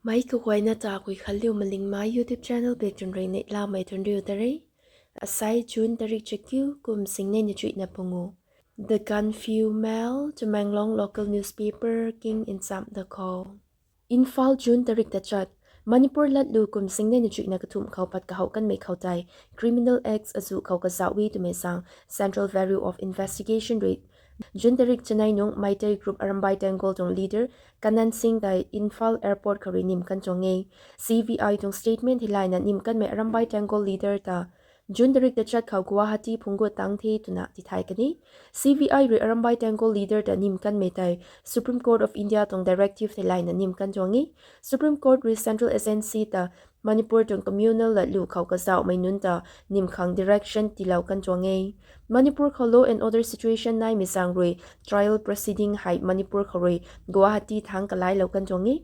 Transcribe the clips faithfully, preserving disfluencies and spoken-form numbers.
Meic kaguayna ta Kuikhanliu Malingmei YouTube channel bak tun rui neihlamei tuang riu ta re. Asai June tarik chakiu kum singnei na chuihna pungu. The Gaanphiu Mail, Tamenglong local newspaper king nchamh da khou. Imphal, June tarik tachat. Manipur latlu kum singnei na chuihna kathumh khou pat kahouh kanmei khou tei criminal acts azuh khou kazauh e twmei zaeng Central Bureau of Investigation rui June tarik chanei nungc Meitei group Arambai Tenggol tuang leader Kannan Singh tei Imphal airport khou rui nim kan tuang e. C B I tuang statement theilayna nim kanmei Arambai Tenggol leader ta June tarik tachat khou Guwahati phungc gut tang the twna tithay kan e. C B I rui Arambai Tenggol leader ta nim kanmei tei Supreme Court of India tuang directive theilayna nim kan tuang e. Supreme Court rui central agency ta Manipur tuang communal latlu khou kazauhmei nunc ta nim khang direction tiilou kan tuang e. Manipur khou law and order situation naimei zaeng rui trial proceeding hei Manipur khou rui Guwahati thangc kalailou kan tuang e.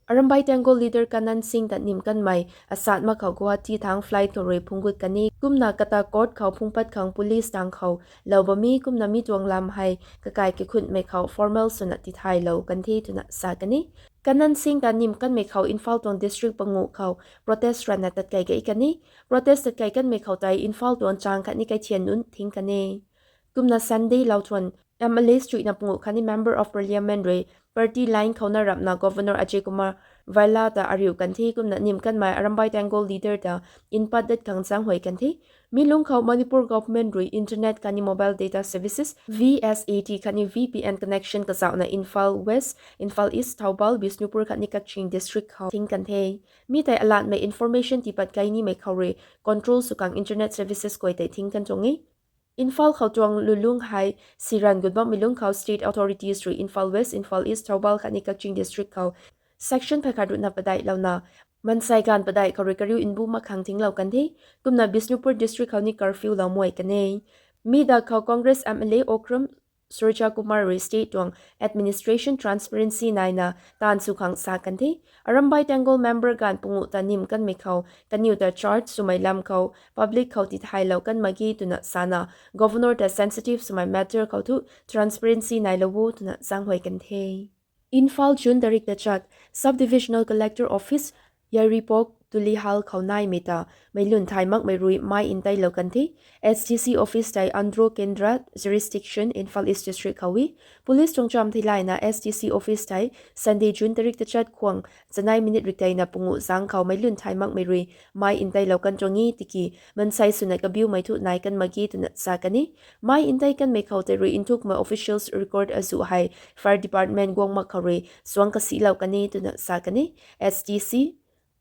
Arambai Tenggol leader Kannan Singh ta nim kanmei asat mak khou Guwahati thangc flight khou rui phungc gut kan e. Kumna kata court khou phungc pat khang police tang khou lou bam e, kumna mi tuang lam hei kakai kakhunmei khou formal swna tithaylou kan the twna sa kan e. Kannan Singh ta nim kanmei khou Imphal tuang district panguh khou protest ranna tatkei gei kan e. Protest tatkei kanmei khou tei Imphal tuang chang khatni kaithian nunc thing kan e. Kumna Sunday lou thuan M L As chuihna panguh khatni Member of Parliament rui party line khou na rapna Governor Ajay Kumar Bhalla ta ariu kan the, kumna nim kanmei Arambai Tenggol leader ta npat dat khang zaenghuay kan the. Mi lungc khou Manipur government rui internet khatni mobile data services, V S A T khatni V P N connection kazauhna Imphal West, Imphal East, Thoubal, Bishnupur khatni Kakching district khou thing kan the. Mi tei alatmei information tiipat kai nimei khou rui control sw khang internet services guay tei thing kan tuang e. Imphal khou tuang lulungc hei siran gut bammei lungc khou state authorities rui Imphal West, Imphal East, Thoubal khatni Kakching district khou section phay khat ruhna padeihlouna mansei gaanv padeih khou rui kariu mbu mak khang thinglou kan the. Kumna Bishnupur district khou ni curfew lou muay kan e. Mi da khou Congress M L A Okram Surjakumar rui state tuang administration transparency naina taanv sw khang sa kan the. Arambai Tenggol member gaanv panguh ta nim kanmei khou kaniw ta charge swmei lam khou public khou tithaylou kan mak ge twna sana, Governor ta sensitive swmei matter khou thu transparency nailou o twna zaenghuay kan the. Imphal, June tarik tachat. Sub Divisional Collector Office, Yairipok, Tulihal khou naimei ta meic lun thay makmei rui mai nteilou kan the. S D C office tei Andro Kendra jurisdiction, Imphal East district khou e. Police tuang chamv theilayna S D C office tei Sunday, June tarik tachat khwang chanei minute rikteina panguh zaeng khou meic lun thay makmei rui mai nteilou kan tuang e tiki mansei swna kabiumei thu nai kan mak ge twna sa kan e. Mai ntei kanmei khou tei rui nthukmei officials record azuh hei fire department guang mak khou rui suang kasilou kan e twna sa kan e. S D C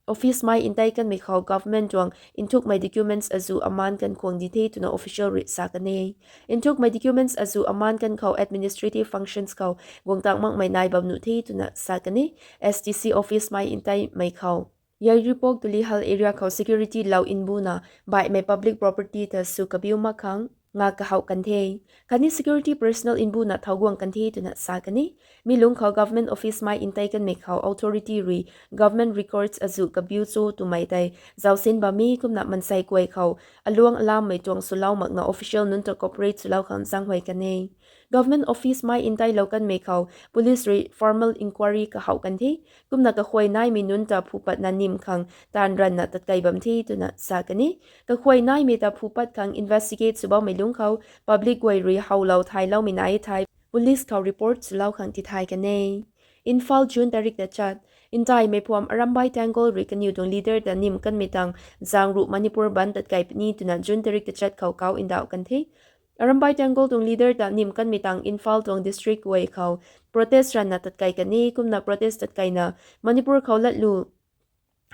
office mai ntei kanmei khou government tuang nthukmei documents azuh amaan kan khwang di the twna official rui sa kan e. Nthukmei documents azuh amaan kan khou administrative functions khou guang tang makmei nai bam nuh the twna sa kan e. S D C office mai nteimei khou Yairipok Tulihal area khou security lou mbuna baihmei public property ta sw kabiu mak khang ngak kahouh kan the. Khatni security personnel mbuna thau guang kan the twna sa kan e. Mi lungc khou government office mai ntei kanmei khou authority rui government records azuh kabiu cho twmei tei zausin bam e, kumna mansei guay khou aluang alammei tuang swlou makna official nunc ta cooperate swlou khang zaenghuay kan e. Government office mai nteilou kanmei khou police rui formal inquiry kahouh kan the. Kumna kakhuay naimei nunc ta phu patna nim khang taanv ranna tatkei bam the twna sa kan e. Kakhuay naimei ta phu pat khang investigate sw bammei lungc khou public guay rui howlou thayloumei nai thei police khou report swlou khang tithay kan e. Imphal, June tarik tachat. Ntaimei phuam Arambai Tenggol rui kaniw tuang leader ta nim kanmei tang zaeng ruh Manipur bandh tatkei puni twna June tarik tachat khou kau ndauh kan the. Arambai Tenggol tuang leader ta nim kanmei tang Imphal tuang district guay khou protest ranna tatkei kan e, kumna protest tatkeina Manipur khou latlu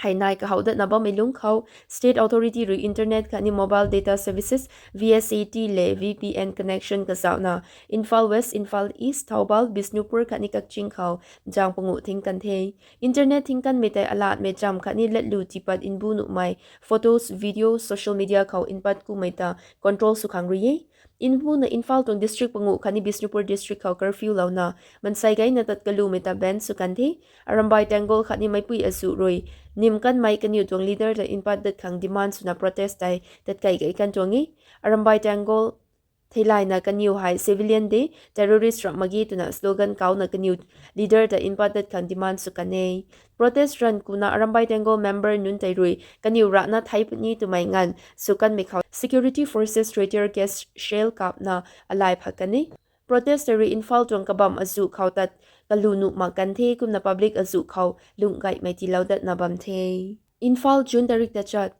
hei nai kahouh datna bammei lungc khou state authority rui internet khatni mobile data services, V S A T le V P N connection kazauhna Imphal West, Imphal East, Thoubal, Bishnupur khatni Kakching khou zaeng panguh thing kan the. Internet thing kanmei tei alatmei chamv khatni latlu tiipat mbu nuhmei photos, video, social media khou npat kumei ta control sw khang rui e. Mbuna Imphal tuang district panguh khatni Bishnupur district khou curfew louna mansei gayna tat kalumei ta ban sw kan the. Arambai Tenggol khatni meicpui azuh rui nim kanmei kaniw tuang leader ta npat dat khang demand swna protest tei tatkei gei kan tuang e. Arambai Tenggol theilayna kaniw hei civilian de, terrorist ramh mak ge twna slogan kauna kaniw leader ta inpatdat khang demand sw kan e. Protest ranv kuna Arambai Tenggol member nunc tei rui kaniw rana thei puni twmei nganv sw kanmei khou security forces rui tear gas shell kapna alay pha kan e. Protest tei rui Imphal tuang kabam azuh khou tat kalu nuh mak kan the, kumna public azuh khou lungh gaymei tiilou datna bam the. Imphal, June tarik tachat.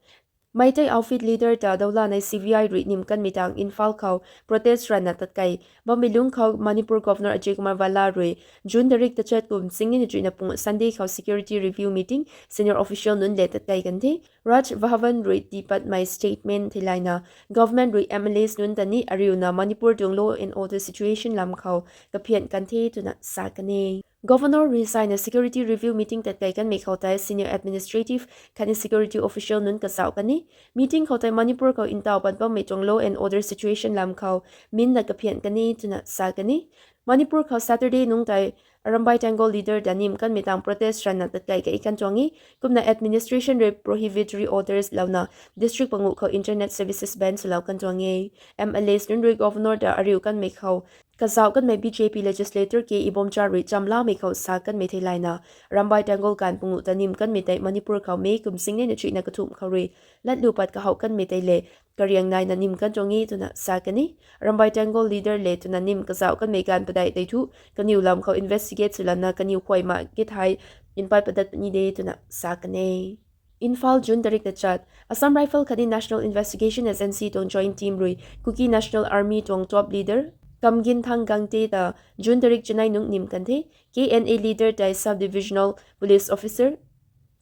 Meitei outfit leader ta dawlanei C B I rui nim kanmei tang Imphal khou protest ranna tatkei bammei lungc khou Manipur Governor Ajay Kumar Bhalla rui June tarik tachat kum singnei na chuihna pung Sunday khou security review meeting senior official nunc le tatkei kan the. Raj Bhavan rui tiipatmei statement theilayna government rui M L As nunc ta ni ariuna Manipur tuang law and order situation lam khou kaphian kan the twna sa kan e. Governor rui sayna security review meeting tatkei kanmei khou tei senior administrative khatni security official nunc kazauh kan e. Meeting khou tei Manipur khou ntaw pat bammei tuang law and order situation lam khou minna kaphian kan e twna sa kan e. Manipur khou Saturday nungc tei Arambai Tenggol leader ta nim kanmei tang protest ranna tatkei kai kan tuang e. Kumna administration rui prohibitory orders louna district panguh khou internet services ban swlou kan tuang e. M L As nunc rui governor ta ariu kanmei khou kazauh kanmei B J P legislator K Ibomcha rui chamlamei khou sa kanmei theilayna Arambai Tenggol ganv panguh ta nim kanmei tei Manipur khou May kum singnei na chuihna kathumh khou rui latlu pat kahouh kanmei tei le kariang naina nim kan tuang e twna sa kan e. Arambai Tenggol leader le twna nim kazauh kanmei ganv padeih tei thu kaniw lam khou investigate swlana kaniw khuay mak ge thei inpei padat puni de twna sa kan e. Imphal, June tarik tachat. Assam Rifle khatni National Investigation Agency tuang joint team rui Kuki National Army tuang top leader Kamginthang Gangte ta June tarik chanei nungc nim kan the. K N A leader tei sub divisional police officer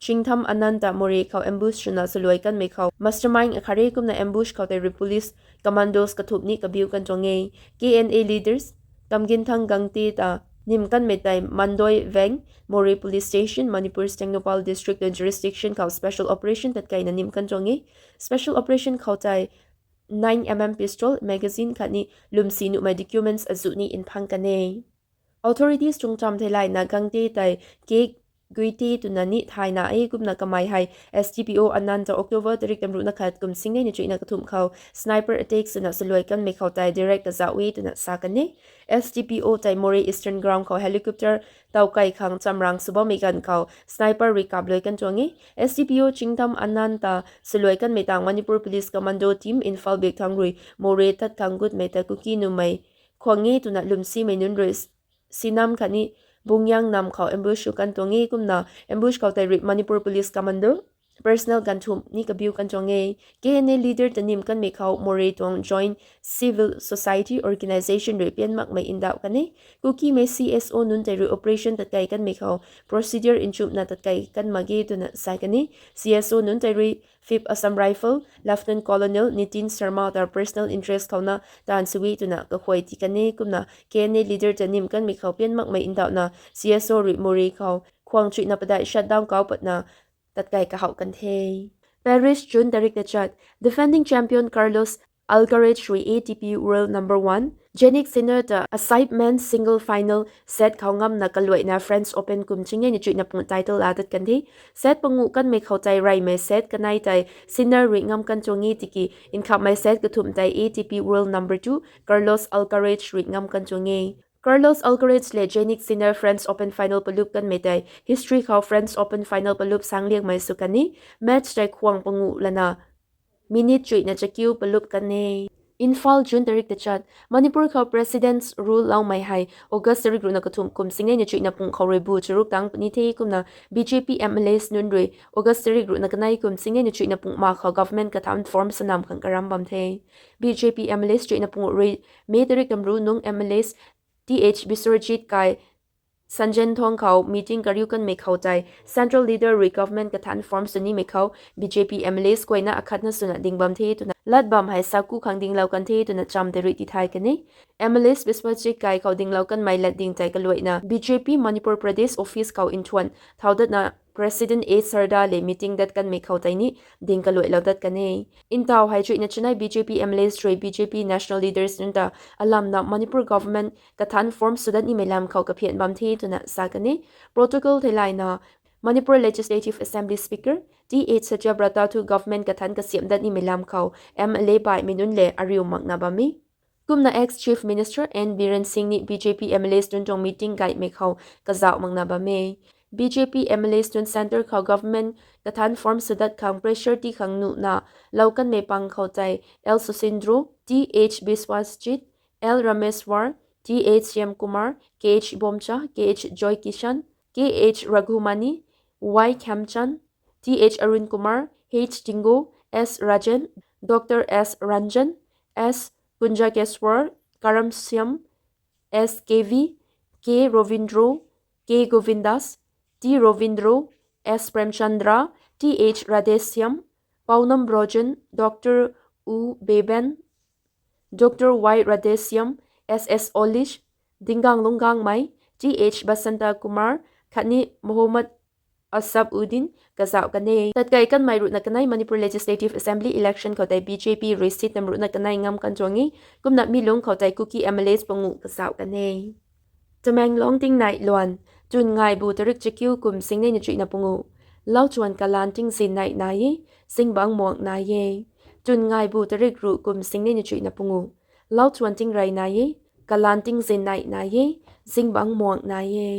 Chingtham Anand ta Moreh khou ambush swna swluai kanmei khou mastermind akhare kumna ambush khou tei rui police commandos kathumh ni kabiu kan tuang e. K N A leaders Kamginthang Gangte ta nim kanmei tei Mandoi Veng, Moreh Police Station, Manipur's Tengnoupal District tuang jurisdiction khou special operation tatkeina nim kan tuang e. Special operation khou tei nine M M pistol, magazine khatni lwmsi nuhmei documents azuh ni nphang kan e. Authorities tuang cham theilayna Gangte tei K Guite twna ni thayna e kumna kamei hei S D P O Anand ta October tarik tamruhna khat kum singnei na chuihna kathumh khou sniper attack swna swluai kanmei khou tei direct kazauh e twna sa kan e. S D P O tei Moreh Eastern Ground khou helicopter tawkei khang chamrang sw bammei ganv khou sniper rui kapluai kan tuang e. S D P O Chingtham Anand ta swluai kanmei tang Manipur Police Commando Team Imphal bik thang rui Moreh tat khang gutmei ta Kuki nuhmei khwang e twna lwmsimei nunc rui Sinam khatni Bungyang nam khou ambush sw kan tuang e kumna ambush khou tei rui Manipur Police Commando personnel ganthumh ni kabiu kan tuang e. K N A leader ta nim kanmei khou Moreh tuang Joint Civil Society Organisation rui pian makmei ndauh kan e. Kukimei C S O nunc tei rui operation tatkei kanmei khou procedure nchumhna tatkei kan mak ge twna sa kan e. C S O nunc tei rui Fifth Assam Rifle Lieutenant Colonel Nitin Sharma ta personal interest khouna taanv sw e twna kakhuay ti kan e kumna K N A leader ta nim kanmei khou pian makmei ndauhna C S O rui Moreh khou khwang chuihna padeih shutdown kau patna tatkei kahouh kan the. Paris, June tarik tachat. Defending champion Carlos Alcaraz rui A T P World Number One Jannik Sinner ta aside men's single final set khou ngamna kaluaina French Open kum chingnei na chuihna pung title laa tat kan the. Set panguh kanmei khou tei reymei set kanei tei Sinner rui ngam kan tuang e tiki nkhapmei set kathumh tei A T P World Number Two Carlos Alcaraz rui ngam kan tuang e. Carlos Alcaraz le Jannik Sinner French Open final palup kanmei tei history khou French Open final palup sang liangmei sw kan e. Match tei khwang panguh lana minute chuihna chakiu palup kan e. Imphal, June tarik tachat. Manipur khou President's Rule loumei hei August tarik ruhna kathumh kum chingnei na chuihna pung khou rui bu charuk tang puni the kumna B J P M L As nunc rui August tarik ruhna kanei kum chingnei na chuihna pung ma khou government kathan form sanam khang karam bam the. B J P M L As chuihna pung rui May tarik tamru nung M L As Th Biswajit Kai Sanjenthong khou meeting kariu kanmei khou tei central leader rui government kathan form sw nimei khou B J P M L As kuayna akhatna swna ding bam the twna lat bam hei saku khang dinglou kan the twna cham tei rui tithay kan e. M L As Biswajit Kai khou dinglou kanmei lat ding tei kaluaina B J P Manipur Pradesh office khou nthuan thau datna President A Sarda le meeting dat kanmei khou tei ni ding kaluailou dat kan e. Ntaw hei chuihna chanei B J P M L As rui B J P national leaders nunc ta alamna Manipur government kathan form sw dat nimei lam khou kaphian bam the twna sa kan e. Protocol theilayna Manipur Legislative Assembly Speaker Th Satyabrata thu government kathan kasiamh dat nimei lam khou M L A baihmei nunc le ariu makna bam e. Kumna ex Chief Minister N Biren Singh ni B J P M L As nunc tuang meeting gaymei khou kazauh makna bam e. B J P M L As nunc centre khou government kathanc form sadat khang pressure ti khang nuhna lou kanmei pang khou tei L Susindro, Th Biswasjit, L Rameswar, Th Shyamkumar, Kh Bomcha, Kh Joykishan, Kh Raghumani, Y Khemchand, Th Arunkumar, H Tingo, S Rajen, Doctor S Ranjan, S Kunjakeswar, Karamshyam, S K V, K Rovindro, K Govindas, T Rovindro, S Premchandra, Th Radheshyam, Paonam Brojen, Doctor U Beben, Doctor Y Radheshyam, S S Olish, Dingang Lunggangmei, Th Basanta Kumar khatni Mohammad Asaf Uddin kazauh kan e. Tatkei kanmei ruhna kanei Manipur Legislative Assembly election khou tei B J P rui seat nam ruhna kanei ngam kan tuang e. Kumna mi lungc khou tei Kuki M L As panguh kazauh kan e. Tamenglong tingnai luan, twn ngaibu tarik chakiu kum singnei na chuihna panguh. Lauchuan kalan tingzin nai nai e, zingbangc muang nai e. Twn ngaibu tarik ruh kum singnei na chuihna panguh. Lauchuan tingrey nai e, kalan tingzin nai nai e, zingbangc muang nai e.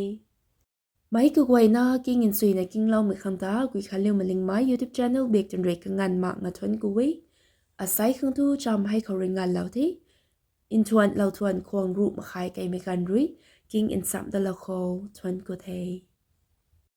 Meic kaguayna king nsuina kingloumei khang ta Guikhanliu Malingmei YouTube channel bak twn rui kanganv makna thuanc ku e. Asei khang tu cham hei khou rui nganvlou the. Nthuanlou thuan khwang ruh makhai keimei ganv rui king nchamh dalou khou thuanc ku the.